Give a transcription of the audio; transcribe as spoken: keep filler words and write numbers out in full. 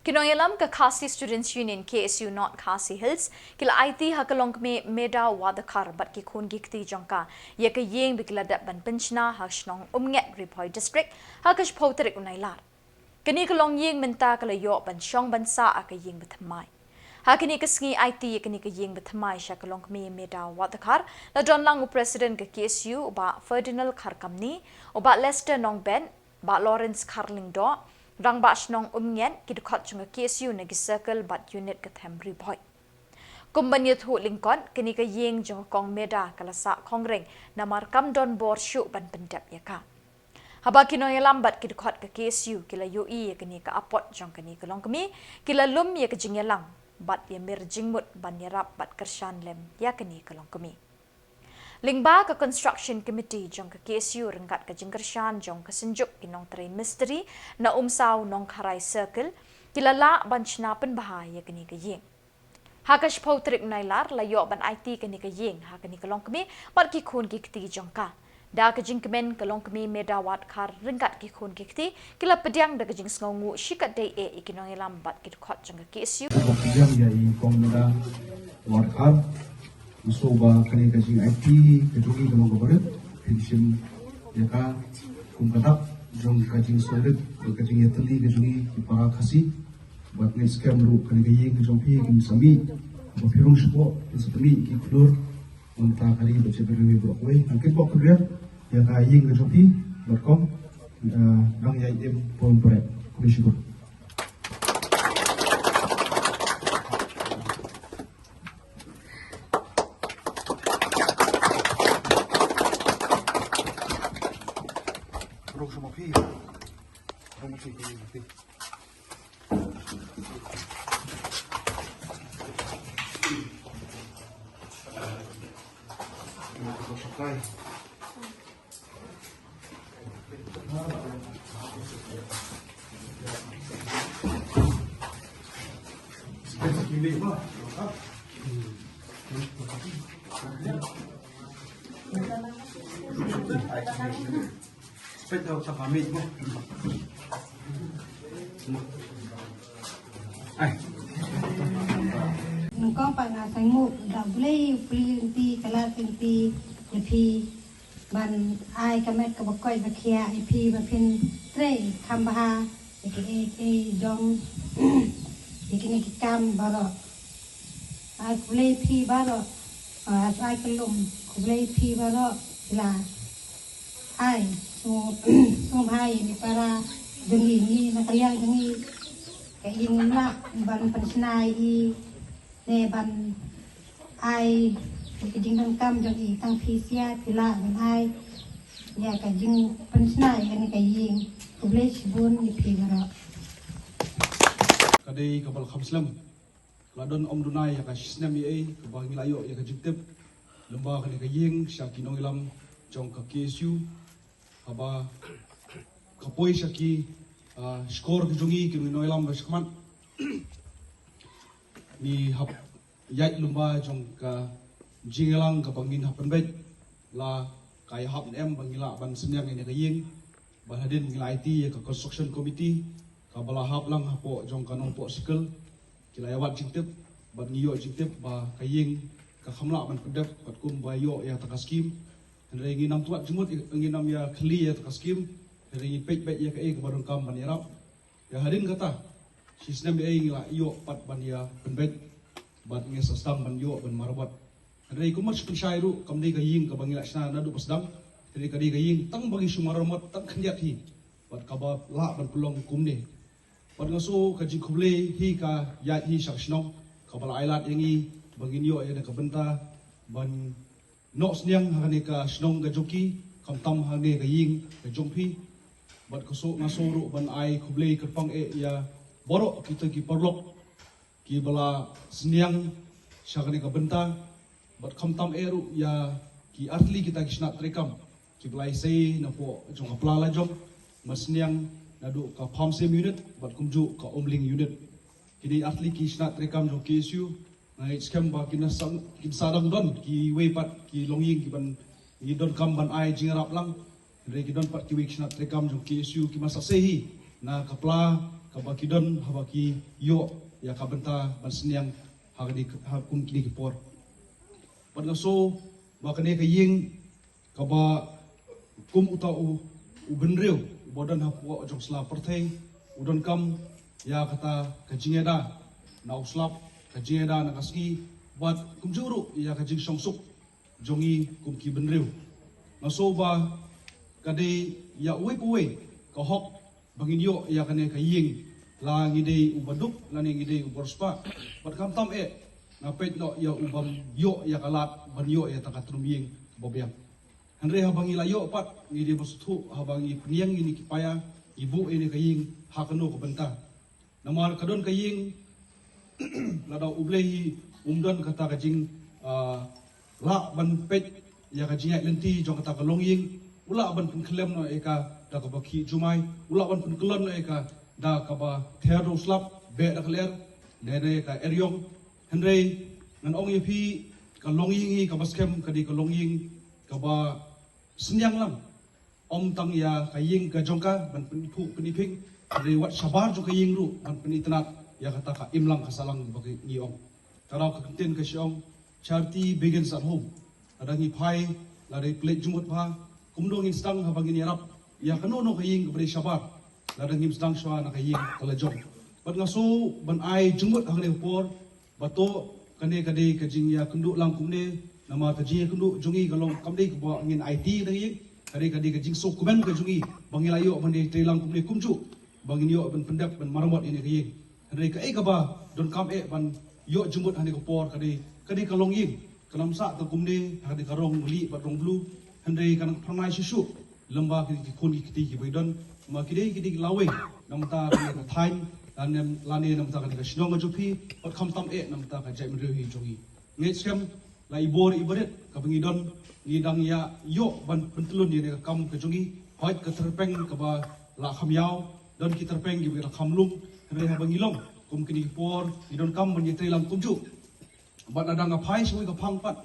Ki nongïalam ka Khasi Students Union, K S U North Khasi Hills, ki la aiti ha ka longkmie Meda Wadkhar bad ki khun ki kti jong ka ïa ka ïing ba ki la dep ban pynshna ha shnong Umnget, Ri Bhoi District, ha ka shiphew tarik u Nailar. Kane ka longïing mynta ka la ïoh ban shong ban sah ha ka ïing bathymmai. Ha kane ka sngi aiti ïa kane ka ïing bathymmai sha ka longkmie Meda Wadkhar, la don lang u President ka K S U, u Bah Ferdinand Kharkamni, u Bah Lester Nongbet, Bah Lawrence Kharlyngdoh, Rangbah Shnong Umnget, ki dkhot jong ka K S U na ki circle bad unit ka them Ri Bhoi. Kum ban ïathuh lyngkot, kane ka ïing jong ka Kong Meda ka la sah khongryng namar kam don bor shuh ban pyndep ïa ka. Haba ki nongïalam bad ki dkhot ka K S U ki la ïohi ïa kane ka apot jong kane ka longkmie, ki la lum ïa ka jingïalang bad ïa mir jingmut ban ïarap bad kyrshan lem ïa kane ka longkmie. Lyngba ka Construction Committee jong ka K S U ryngkat ka jingkyrshan jong ka Synjuk ki nongtrei mistri na Umsaw Nongkharai Circle, ki la lah ban shna pynbha ïa kane ka ïing. Ha ka shiphew tarik Nailar la ïoh ban aiti kane ka ïing ha kane ka longkmie bad ki khun ki kti jong ka. Da ka jingkmen ka longkmie Meda Wadkhar ryngkat ki khun ki kti ki la pdiang da ka jingsngewnguh shikatdei eh ïa ki nongïalam bad ki dkhot jong ka K S U. Pdiang ïa i Kong Meda Wadkhar, ngi sngewbha kane ka jingaiti ka jong i ka long kaba rit, phin shim ïa ka kum ka dak jong ka jingsngewrit, ka jingïatylli ka jong i ki para Khasi. Bad ngeit skhem ruh kane ka ïing ka jong phi kin sa mih, ba phi rung shapoh kin sa mih ki khlur. Mynta ka ri bad sha ka ri baroh kawei. Ngan kyrpad kyrpad ïa ka ïing ka jong phi bad kong, eh, dang ïai im pon pret. Khublei shibun. Rung sha ma phi. Rung ma phi, rung ma phi. Spek dau sa pamit mo. Ai. Nyngkong pat nga sngewnguh da U Blei u plie lynti, kylla lynti ïa phi ban ai ka met kaba koit ba khiah ïa phi ba phin trei kham bha ïa kiei kiei jong ïa kine ki kam baroh. Ai khublei phi baroh, ah, ai kyllum khublei phi baroh, la ai sngewbha ïa ngi para jong ngi, ngi na ka liang jong ngi ka ïing ngim lah ban pynshna ïa i ne ban ai ïa ka jingdonkam jong i, tang phi sha phi lah ban ai ïa ka jingpynshna ïa kane ka ïing. Khublei shibun ïa phi baroh. Ka dei kaba la kham slem. Ka la don ym duna ïa ka shisnem ei ei kaba ngi la ïoh ïa ka jingtip lyngba kane ka ïing sha ki nongïalam jong ka K S U, haba ka poi sha ki, ah, shkor ki jong ngi ki nongïalam ba shakhmat. Ngi hap ïaid lyngba jong ka jingïalang kaba ngin hap pynbeit la ka ïahap ne em ba ngi lah ban synñiang ïa kane ka ïing. Bad hadien ngi la aiti ïa ka construction committee kaba la hap lang hapoh jong ka Nongpoh Circle. Ki la ïa wad jingtip bad ngi ïoh jingtip ba ka ïing ka kham lah ban pyndep katkum ba ïoh ïa kata ka skim. Hynrei ngin ym tuat jingmut, ngin ym ïa khylli ïa kata ka skim. Hynrei ngi peit beit ïa kaei kaba donkam ban ïarap. Ïa hadien kata, shisnem ei ei ngi la ïoh pat ban ïa pynbeit bad ngi sa sdang ban ïoh ban maramot. Hynrei kumba shu pynshai ruh kam dei ka ïing kaba ngi la shna naduh ba sdang. Hynrei ka dei ka ïing tang ba ngi shu maramot tang khyndiat hi bad kaba lah ban pynlong kumne. Bad nga sngew ka jingkhublei hi ka ïaid hi sha ka shnong kaba la ai lad ïa ngi ba ngin ïoh ïa ka bynta ban noh synñiang ha kane ka shnong ka jong ki, khamtam ha kane ka ïing ka jong phi. Bad ka sngew, nga sngew ruh ban ai khublei kyrpang eh ïa baroh kita ki paralok kiba la synñiang sha kane ka bynta. Bad khamtam eh ruh ïa ki artylli kita ki shnat treikam kiba la isei napoh jong ka pla lajong, mynsngi naduh ka Pamsem unit bad kumjuh ka Umling unit. Kine artylli ki shnat treikam jong K S U, nga ngeit skhem ba kin sa, kin sa dang don kiwei pat ki longïing kiban ngi donkam ban ai jingïarap lang. Hynrei ki don pat kiwei ki shnat treikam jong K S U kiba sa sei hi na ka pla kaba ki don haba ki ïoh ïa ka bynta ban sniang ha kane, ha kum kine ki por. Bad nga sngew ba kane ka ïing kaba kum uta u, u bynriew uba don hapoh jong sla pyrthei u donkam ïa kata ka jingïada na u slap, ka jingïada na ka sngi, bad kumjuh ruh ïa ka jingshongsuk jong ngi kum ki bynriew. Nga sngew ba ka dei ïa uwei pa uwei ka hok ba ngin ïoh ïa kane ka ïing, la ngi dei uba duk lane ngi dei uba riewspah. Bad khamtam eh nga peit noh ïa u bym ïoh ïa ka lad ban ïoh ïa kata ka triem ïing ba biang. Hynrei haba ngi la ïoh pat ngi dei ban sngewthuh haba ngi pynïeng ïa kine ki paia, ngi buh ïa kane ka ïing ha kano ka bynta. Namar ka don ka ïing lada U Blei hi um don kata ka jing, ah, lah ban peit ïa ka jingïaid lynti jong kata ka longïing, u lah ban pynkhyllem noh ïa ka da kaba khih jumai, u lah ban pynkyllon noh ïa ka da kaba ther da u slap, beh da ka lyer, ne da ka eriong. Hynrei ngan ong ïa phi, ka longïing hi kaba skhem ka dei ka longïing kaba sniang lang. Ym tang ïa ka ïing ka jong ka ban pynphuh pyniping, hynrei wat shabar jong ka ïing ruh ban pynitynnad ïa kata ka imlang ka sahlang ba ngi ong. Ka daw ka kyntien ka shong, charity begins at home. Lada ngi phai, lada ngi pynleit jingmut bha, kumno ngin sdang haba ngin ïarap ïa kano kano ka ïing kaba dei shabar lada ngim sdang shuwa na ka ïing ka la jong. Bad nga sngew ban ai jingmut ha kane ka por, ba to kane ka dei ka jingïakynduh lang kumne, namar ka jingïakynduh jong ngi ka long kam dei kaba ngin aiti da ngi, ka dei ka dei ka jingsngewkmen ka jong ngi ba ngi la ïoh ban dei trei lang kumne kumjuh, ba ngin ïoh ban pyndep ban maramot ïa kane ka ïing. Hynrei kaei kaba donkam eh ban ïoh jingmut ha kane ka por ka dei, ka dei ka longïing. Kan ym sah tang kumne ha kane ka rong lieh bad rong blue, hynrei kan phyrnai shuh shuh lem bad kine ki khun ki kti kiba don, namar ki dei, ki dei lawei na bynta kane ka thaiñ lane, lane na bynta kane ka shnong ka jong phi, bad khamtam eh na bynta ka jaitbynriew hi jong ngi. Ngeit skhem la i bor i barit kaba ngi don, ngi dang ïa ïoh ban pyntlun ïa kane ka kam ka jong ngi. Hooid ka tyrpeng kaba la kham ïaw, don ki tyrpeng kiba la kham lung, hynrei haba ngi long kum kine ki por ngi donkam ban ïatrei lang kumjuh. Bad lada nga phai sha kawei ka phang pat,